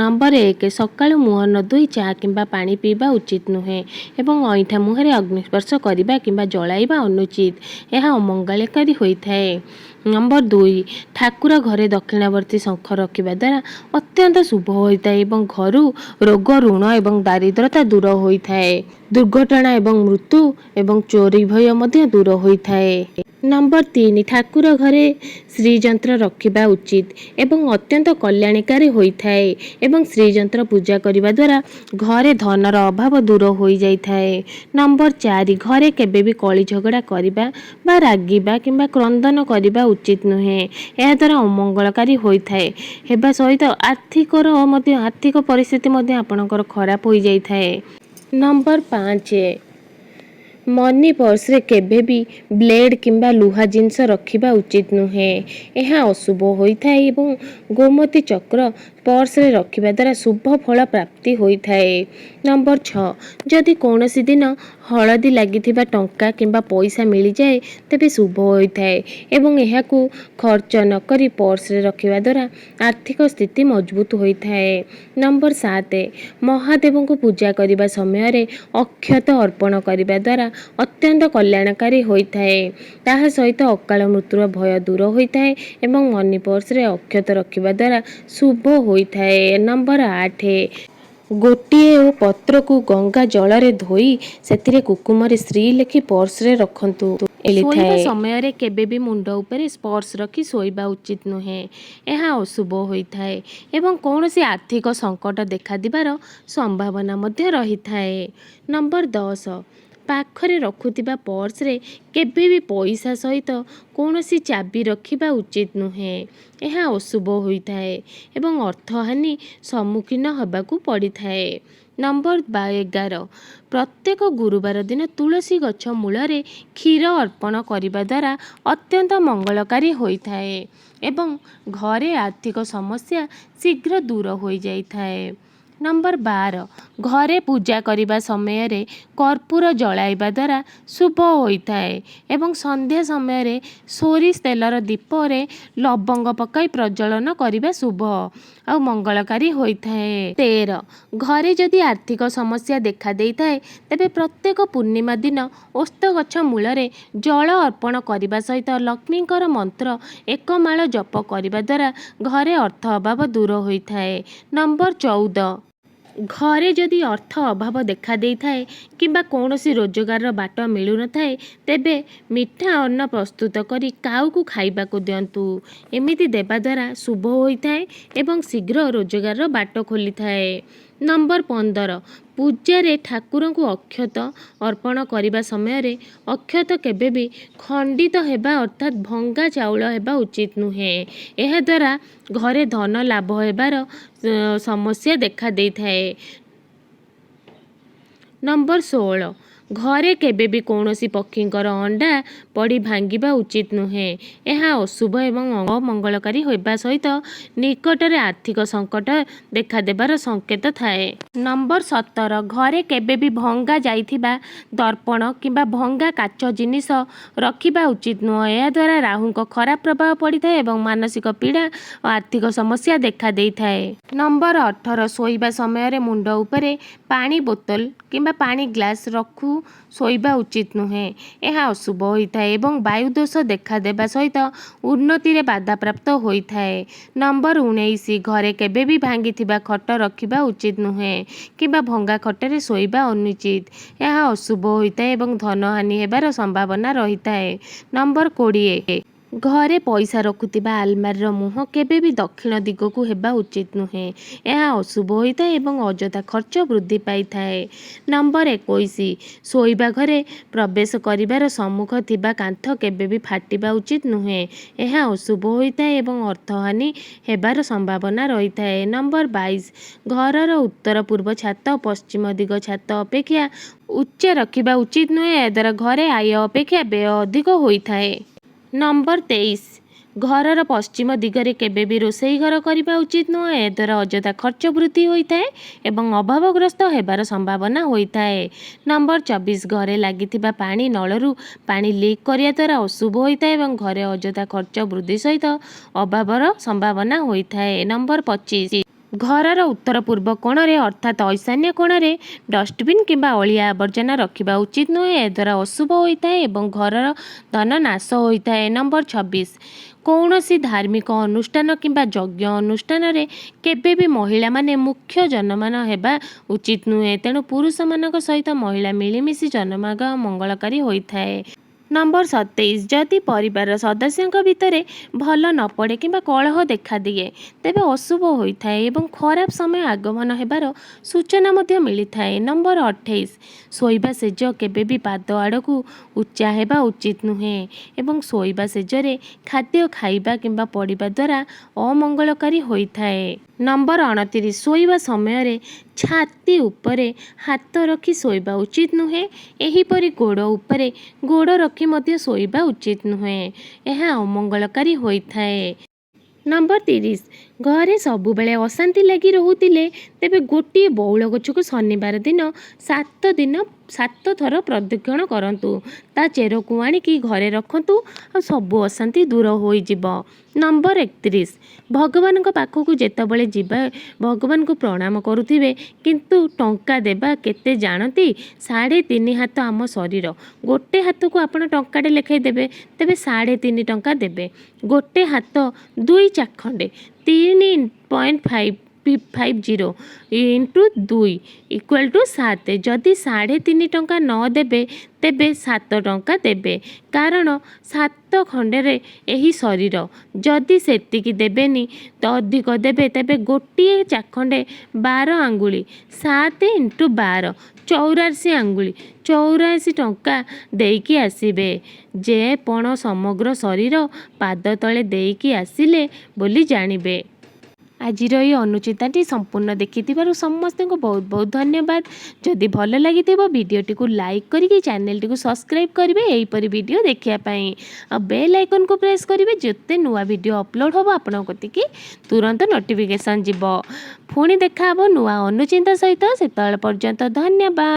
Number 1, ସକାଳୁ ମୁହଁ ନ ଧୋଇ ଚା କିମ୍ବା ପାଣି ପିଇବା ଉଚିତ ନୁହେଁ ଏବଂ ଅଇଁଠା ମୁହଁରେ ଅଗ୍ନିସ୍ପର୍ଶ କରିବା କିମ୍ବା ଜଳାଇବା ଅନୁଚିତ। ଏହା ଅମଙ୍ଗଳକାରୀ ହୋଇଥାଏ। ନମ୍ବର 2, ଠାକୁର ଘରେ ଦକ୍ଷିଣାବର୍ତ୍ତୀ ଶଙ୍ଖ ରଖିବା ଦ୍ୱାରା ଅତ୍ୟନ୍ତ ଶୁଭ ହୋଇଥାଏ ଏବଂ ଘରୁ ରୋଗ, ଋଣ ଏବଂ ଦାରିଦ୍ରତା ଦୂର ହୋଇଥାଏ। ଦୁର୍ଘଟଣା ଏବଂ ମୃତ୍ୟୁ ଏବଂ ଚୋରି ଭୟ ମଧ୍ୟ ଦୂର ହୋଇଥାଏ। ନମ୍ବର 3, ଠାକୁର ଘରେ ଶ୍ରୀଯନ୍ତ୍ର ରଖିବା ଉଚିତ ଏବଂ ଅତ୍ୟନ୍ତ କଲ୍ୟାଣକାରୀ ହୋଇଥାଏ ଏବଂ ଶ୍ରୀଯନ୍ତ୍ର ପୂଜା କରିବା ଦ୍ୱାରା ଘରେ ଧନର ଅଭାବ ଦୂର ହୋଇଯାଇଥାଏ। ନମ୍ବର 4, ଘରେ କେବେ ବି କଳି ଝଗଡ଼ା କରିବା ବା ରାଗିବା କିମ୍ବା କ୍ରନ୍ଦନ କରିବା ଉଚିତ ନୁହେଁ। ଏହାଦ୍ୱାରା ଅମଙ୍ଗଳକାରୀ ହୋଇଥାଏ ହେବା ସହିତ ଆର୍ଥିକ ପରିସ୍ଥିତି ମଧ୍ୟ ଆପଣଙ୍କର ଖରାପ ହୋଇଯାଇଥାଏ। ନମ୍ବର 5, ମନି ପର୍ସରେ କେବେ ବି ବ୍ଲେଡ୍ କିମ୍ବା ଲୁହା ଜିନିଷ ରଖିବା ଉଚିତ ନୁହେଁ। ଏହା ଅଶୁଭ ହୋଇଥାଏ ଏବଂ ଗୋମତୀ ଚକ୍ର ପର୍ସରେ ରଖିବା ଦ୍ୱାରା ଶୁଭ ଫଳ ପ୍ରାପ୍ତି ହୋଇଥାଏ। ନମ୍ବର 6, ଯଦି କୌଣସି ଦିନ ହଳଦୀ ଲାଗିଥିବା ଟଙ୍କା କିମ୍ବା ପଇସା ମିଳିଯାଏ, ତେବେ ଶୁଭ ହୋଇଥାଏ ଏବଂ ଏହାକୁ ଖର୍ଚ୍ଚ ନକରି ପର୍ସରେ ରଖିବା ଦ୍ୱାରା ଆର୍ଥିକ ସ୍ଥିତି ମଜବୁତ ହୋଇଥାଏ। ନମ୍ବର 7, ମହାଦେବଙ୍କୁ ପୂଜା କରିବା ସମୟରେ ଅକ୍ଷତ ଅର୍ପଣ କରିବା ଦ୍ୱାରା ଅତ୍ୟନ୍ତ କଲ୍ୟାଣକାରୀ ହୋଇଥାଏ। ତାହା ସହିତ ଅକାଳ ମୃତ୍ୟୁର ଭୟ ଦୂର ହୋଇଥାଏ ଏବଂ ମନି ପର୍ସରେ ଅକ୍ଷତ ରଖିବା ଦ୍ୱାରା ଶୁଭ ହୋଇଥାଏ। ନମ୍ବର 8, ଗୋଟିଏ ଓ ପତ୍ରକୁ ଗଙ୍ଗା ଜଳରେ ଧୋଇ ସେଥିରେ କୁକୁମରେ ଶ୍ରୀ ଲେଖି ପର୍ସରେ ରଖନ୍ତୁ। ଶୋଇବା ସମୟରେ କେବେ ବି ମୁଣ୍ଡ ଉପରେ ପର୍ସ ରଖି ଶୋଇବା ଉଚିତ ନୁହେଁ। ଏହା ଅଶୁଭ ହୋଇଥାଏ ଏବଂ କୌଣସି ଆର୍ଥିକ ସଙ୍କଟ ଦେଖାଦେବାର ସମ୍ଭାବନା ମଧ୍ୟ ରହିଥାଏ। ନମ୍ବର 10, ପାଖରେ ରଖୁଥିବା ପର୍ସରେ କେବେ ବି ପଇସା ସହିତ କୌଣସି ଚାବି ରଖିବା ଉଚିତ ନୁହେଁ। ଏହା ଅଶୁଭ ହୋଇଥାଏ ଏବଂ ଅର୍ଥହାନି ସମ୍ମୁଖୀନ ହେବାକୁ ପଡ଼ିଥାଏ। ନମ୍ବର 11, ପ୍ରତ୍ୟେକ ଗୁରୁବାର ଦିନ ତୁଳସୀ ଗଛ ମୂଳରେ କ୍ଷୀର ଅର୍ପଣ କରିବା ଦ୍ୱାରା ଅତ୍ୟନ୍ତ ମଙ୍ଗଳକାରୀ ହୋଇଥାଏ ଏବଂ ଘରେ ଆର୍ଥିକ ସମସ୍ୟା ଶୀଘ୍ର ଦୂର ହୋଇଯାଇଥାଏ। ନମ୍ବର 12, ଘରେ ପୂଜା କରିବା ସମୟରେ କର୍ପୂର ଜଳାଇବା ଦ୍ୱାରା ଶୁଭ ହୋଇଥାଏ ଏବଂ ସନ୍ଧ୍ୟା ସମୟରେ ସୋରିଷ ତେଲର ଦୀପରେ ଲବଙ୍ଗ ପକାଇ ପ୍ରଜ୍ୱଳନ କରିବା ଶୁଭ ଆଉ ମଙ୍ଗଳକାରୀ ହୋଇଥାଏ। 13, ଘରେ ଯଦି ଆର୍ଥିକ ସମସ୍ୟା ଦେଖା ଦେଇଥାଏ, ତେବେ ପ୍ରତ୍ୟେକ ପୂର୍ଣ୍ଣିମା ଦିନ ଓସ୍ତ ଗଛ ମୂଳରେ ଜଳ ଅର୍ପଣ କରିବା ସହିତ ଲକ୍ଷ୍ମୀଙ୍କର ମନ୍ତ୍ର ଏକ ମାଳ ଜପ କରିବା ଦ୍ୱାରା ଘରେ ଅର୍ଥ ଅଭାବ ଦୂର ହୋଇଥାଏ। ନମ୍ବର 14, ଘରେ ଯଦି ଅର୍ଥ ଅଭାବ ଦେଖା ଦେଇଥାଏ କିମ୍ବା କୌଣସି ରୋଜଗାରର ବାଟ ମିଳୁନଥାଏ, ତେବେ ମିଠା ଅନ୍ନ ପ୍ରସ୍ତୁତ କରି କାଉକୁ ଖାଇବାକୁ ଦିଅନ୍ତୁ। ଏମିତି ଦେବା ଦ୍ୱାରା ଶୁଭ ହୋଇଥାଏ ଏବଂ ଶୀଘ୍ର ରୋଜଗାରର ବାଟ ଖୋଲିଥାଏ। ନମ୍ବର 15, ପୂଜାରେ ଠାକୁରଙ୍କୁ ଅକ୍ଷତ ଅର୍ପଣ କରିବା ସମୟରେ ଅକ୍ଷତ କେବେ ବି ଖଣ୍ଡିତ ହେବା, ଅର୍ଥାତ୍ ଭଙ୍ଗା ଚାଉଳ ହେବା ଉଚିତ ନୁହେଁ। ଏହାଦ୍ୱାରା ଘରେ ଧନ ଲାଭ ହେବାର ସମସ୍ୟା ଦେଖା ଦେଇଥାଏ। ନମ୍ବର 16, ଘରେ କେବେ ବି କୌଣସି ପକ୍ଷୀଙ୍କର ଅଣ୍ଡା ପଡ଼ି ଭାଙ୍ଗିବା ଉଚିତ ନୁହେଁ। ଏହା ଅଶୁଭ ଏବଂ ଅମଙ୍ଗଳକାରୀ ହେବା ସହିତ ନିକଟରେ ଆର୍ଥିକ ସଙ୍କଟ ଦେଖାଦେବାର ସଂକେତ ଥାଏ। ନମ୍ବର 17, ଘରେ କେବେ ବି ଭଙ୍ଗା ଯାଇଥିବା ଦର୍ପଣ କିମ୍ବା ଭଙ୍ଗା କାଚ ଜିନିଷ ରଖିବା ଉଚିତ ନୁହେଁ। ଏହାଦ୍ୱାରା ରାହୁଙ୍କ ଖରାପ ପ୍ରଭାବ ପଡ଼ିଥାଏ ଏବଂ ମାନସିକ ପୀଡ଼ା ଓ ଆର୍ଥିକ ସମସ୍ୟା ଦେଖା ଦେଇଥାଏ। ନମ୍ବର 18, ଶୋଇବା ସମୟରେ ମୁଣ୍ଡ ଉପରେ ପାଣି ବୋତଲ କିମ୍ବା ପାଣି ଗ୍ଲାସ୍ ରଖି ଶୋଇବା ଉଚିତ ନୁହେଁ। ଏହା ଅଶୁଭ ହୋଇଥାଏ ଏବଂ ବାୟୁଦୋଷ ଦେଖାଦେବା ସହିତ ଉନ୍ନତିରେ ବାଧାପ୍ରାପ୍ତ ହୋଇଥାଏ। ନମ୍ବର 19, ଘରେ କେବେ ବି ଭାଙ୍ଗିଥିବା ଖଟ ରଖିବା ଉଚିତ ନୁହେଁ କିମ୍ବା ଭଙ୍ଗା ଖଟରେ ଶୋଇବା ଅନୁଚିତ। ଏହା ଅଶୁଭ ହୋଇଥାଏ ଏବଂ ଧନହାନି ହେବାର ସମ୍ଭାବନା ରହିଥାଏ। ନମ୍ବର 20, ଘରେ ପଇସା ରଖୁଥିବା ଆଲମାରିର ମୁହଁ କେବେ ବି ଦକ୍ଷିଣ ଦିଗକୁ ହେବା ଉଚିତ ନୁହେଁ। ଏହା ଅଶୁଭ ହୋଇଥାଏ ଏବଂ ଅଯଥା ଖର୍ଚ୍ଚ ବୃଦ୍ଧି ପାଇଥାଏ। ନମ୍ବର 21, ଶୋଇବା ଘରେ ପ୍ରବେଶ କରିବାର ସମ୍ମୁଖ ଥିବା କାନ୍ଥ କେବେ ବି ଫାଟିବା ଉଚିତ ନୁହେଁ। ଏହା ଅଶୁଭ ହୋଇଥାଏ ଏବଂ ଅର୍ଥହାନି ହେବାର ସମ୍ଭାବନା ରହିଥାଏ। ନମ୍ବର 22, ଘରର ଉତ୍ତର ପୂର୍ବ ଛାତ ପଶ୍ଚିମ ଦିଗ ଛାତ ଅପେକ୍ଷା ଉଚ୍ଚା ରଖିବା ଉଚିତ ନୁହେଁ। ଏହାଦ୍ୱାରା ଘରେ ଆୟ ଅପେକ୍ଷା ବ୍ୟୟ ଅଧିକ ହୋଇଥାଏ। ନମ୍ବର 23, ଘରର ପଶ୍ଚିମ ଦିଗରେ କେବେ ବି ରୋଷେଇ ଘର କରିବା ଉଚିତ ନୁହେଁ। ଏହାଦ୍ୱାରା ଅଯଥା ଖର୍ଚ୍ଚ ବୃଦ୍ଧି ହୋଇଥାଏ ଏବଂ ଅଭାବଗ୍ରସ୍ତ ହେବାର ସମ୍ଭାବନା ହୋଇଥାଏ। ନମ୍ବର 24, ଘରେ ଲାଗିଥିବା ପାଣି ନଳରୁ ପାଣି ଲିକ୍ କରିବା ଦ୍ୱାରା ଅଶୁଭ ହୋଇଥାଏ ଏବଂ ଘରେ ଅଯଥା ଖର୍ଚ୍ଚ ବୃଦ୍ଧି ସହିତ ଅଭାବର ସମ୍ଭାବନା ହୋଇଥାଏ। ନମ୍ବର 25। ଘରର ଉତ୍ତର ପୂର୍ବ କୋଣରେ ଅର୍ଥାତ୍ ଐଶାନ୍ୟ କୋଣରେ ଡଷ୍ଟବିନ୍ କିମ୍ବା ଅଳିଆ ଆବର୍ଜନା ରଖିବା ଉଚିତ ନୁହେଁ। ଏହାଦ୍ୱାରା ଅଶୁଭ ହୋଇଥାଏ ଏବଂ ଘରର ଧନ ନାଶ ହୋଇଥାଏ। ନମ୍ବର 26, କୌଣସି ଧାର୍ମିକ ଅନୁଷ୍ଠାନ କିମ୍ବା ଯଜ୍ଞ ଅନୁଷ୍ଠାନରେ କେବେ ବି ମହିଳାମାନେ ମୁଖ୍ୟ ଯଜମାନ ହେବା ଉଚିତ ନୁହେଁ। ତେଣୁ ପୁରୁଷମାନଙ୍କ ସହିତ ମହିଳା ମିଳିମିଶି ଯଜମାନ ମଙ୍ଗଳକାରୀ ହୋଇଥାଏ। ନମ୍ବର 27, ଯଦି ପରିବାର ସଦସ୍ୟଙ୍କ ଭିତରେ ଭଲ ନ ପଡ଼େ କିମ୍ବା କଳହ ଦେଖାଦିଏ, ତେବେ ଅଶୁଭ ହୋଇଥାଏ ଏବଂ ଖରାପ ସମୟ ଆଗମନ ହେବାର ସୂଚନା ମଧ୍ୟ ମିଳିଥାଏ। ନମ୍ବର 28, ଶୋଇବା ଶେଯ କେବେ ବି ପାଦ ଆଡ଼କୁ ଉଚ୍ଚା ହେବା ଉଚିତ ନୁହେଁ ଏବଂ ଶୋଇବା ଶେଯରେ ଖାଦ୍ୟ ଖାଇବା କିମ୍ବା ପଡ଼ିବା ଦ୍ୱାରା ଅମଙ୍ଗଳକାରୀ ହୋଇଥାଏ। ନମ୍ବର 29, ଶୋଇବା ସମୟରେ ଛାତି ଉପରେ ହାତ ରଖି ଶୋଇବା ଉଚିତ ନୁହେଁ। ଏହିପରି ଗୋଡ଼ ଉପରେ ଗୋଡ଼ ରଖି ମଧ୍ୟ ଶୋଇବା ଉଚିତ ନୁହେଁ। ଏହା ଅମଙ୍ଗଳକାରୀ ହୋଇଥାଏ। ନମ୍ବର 30, ଘରେ ସବୁବେଳେ ଅଶାନ୍ତି ଲାଗି ରହୁଥିଲେ, ତେବେ ଗୋଟିଏ ବଉଳ ଗଛକୁ ଶନିବାର ଦିନ 7 ଦିନ 7 ଥର ପ୍ରଦକ୍ଷିଣ କରନ୍ତୁ। ତା ଚେରକୁ ଆଣିକି ଘରେ ରଖନ୍ତୁ, ଆଉ ସବୁ ଅଶାନ୍ତି ଦୂର ହୋଇଯିବ। ନମ୍ବର 31, ଭଗବାନଙ୍କ ପାଖକୁ ଯେତେବେଳେ ଯିବା, ଭଗବାନଙ୍କୁ ପ୍ରଣାମ କରୁଥିବେ, କିନ୍ତୁ ଟଙ୍କା ଦେବା କେତେ ଜାଣନ୍ତି? 3.5 ହାତ ଆମ ଶରୀର। ଗୋଟେ ହାତକୁ ଆପଣ ଟଙ୍କାଟେ ଲେଖାଇ ଦେବେ, ତେବେ 3.5 ଟଙ୍କା ଦେବେ। ଗୋଟେ ହାତ 2 ଚାଖଣ୍ଡେ, 3.5 50 ଇଣ୍ଟୁ 2 ଇକ୍ୱାଲ୍ ଟୁ 7। ଯଦି 3.5 ଟଙ୍କା ନ ଦେବେ, ତେବେ 7 ଟଙ୍କା ଦେବେ, କାରଣ 7 ଖଣ୍ଡରେ ଏହି ଶରୀର। ଯଦି ସେତିକି ଦେବେନି ତ ଅଧିକ ଦେବେ। ତେବେ ଗୋଟିଏ ଚାଖଣ୍ଡେ 12 ଆଙ୍ଗୁଳି, 7 ଇଣ୍ଟୁ 12, 84 ଆଙ୍ଗୁଳି, 84 ଟଙ୍କା ଦେଇକି ଆସିବେ। ଯେ ପଣ ସମଗ୍ର ଶରୀର ପାଦ ତଳେ ଦେଇକି ଆସିଲେ ବୋଲି ଜାଣିବେ। ଆଜିର ଏହି ଅନୁଚିନ୍ତାଟି ସମ୍ପୂର୍ଣ୍ଣ ଦେଖିଥିବାରୁ ସମସ୍ତଙ୍କୁ ବହୁତ ବହୁତ ଧନ୍ୟବାଦ। ଯଦି ଭଲ ଲାଗିଥିବ, ଭିଡ଼ିଓଟିକୁ ଲାଇକ୍ କରିକି ଚ୍ୟାନେଲଟିକୁ ସବସ୍କ୍ରାଇବ୍ କରିବେ ଏହିପରି ଭିଡ଼ିଓ ଦେଖିବା ପାଇଁ, ଆଉ ବେଲ୍ ଆଇକନ୍କୁ ପ୍ରେସ୍ କରିବେ। ଯେତେ ନୂଆ ଭିଡ଼ିଓ ଅପଲୋଡ଼ ହେବ, ଆପଣଙ୍କ କତିକି ତୁରନ୍ତ ନୋଟିଫିକେସନ୍ ଯିବ। ପୁଣି ଦେଖା ହେବ ନୂଆ ଅନୁଚିନ୍ତା ସହିତ, ସେତେବେଳେ ପର୍ଯ୍ୟନ୍ତ ଧନ୍ୟବାଦ।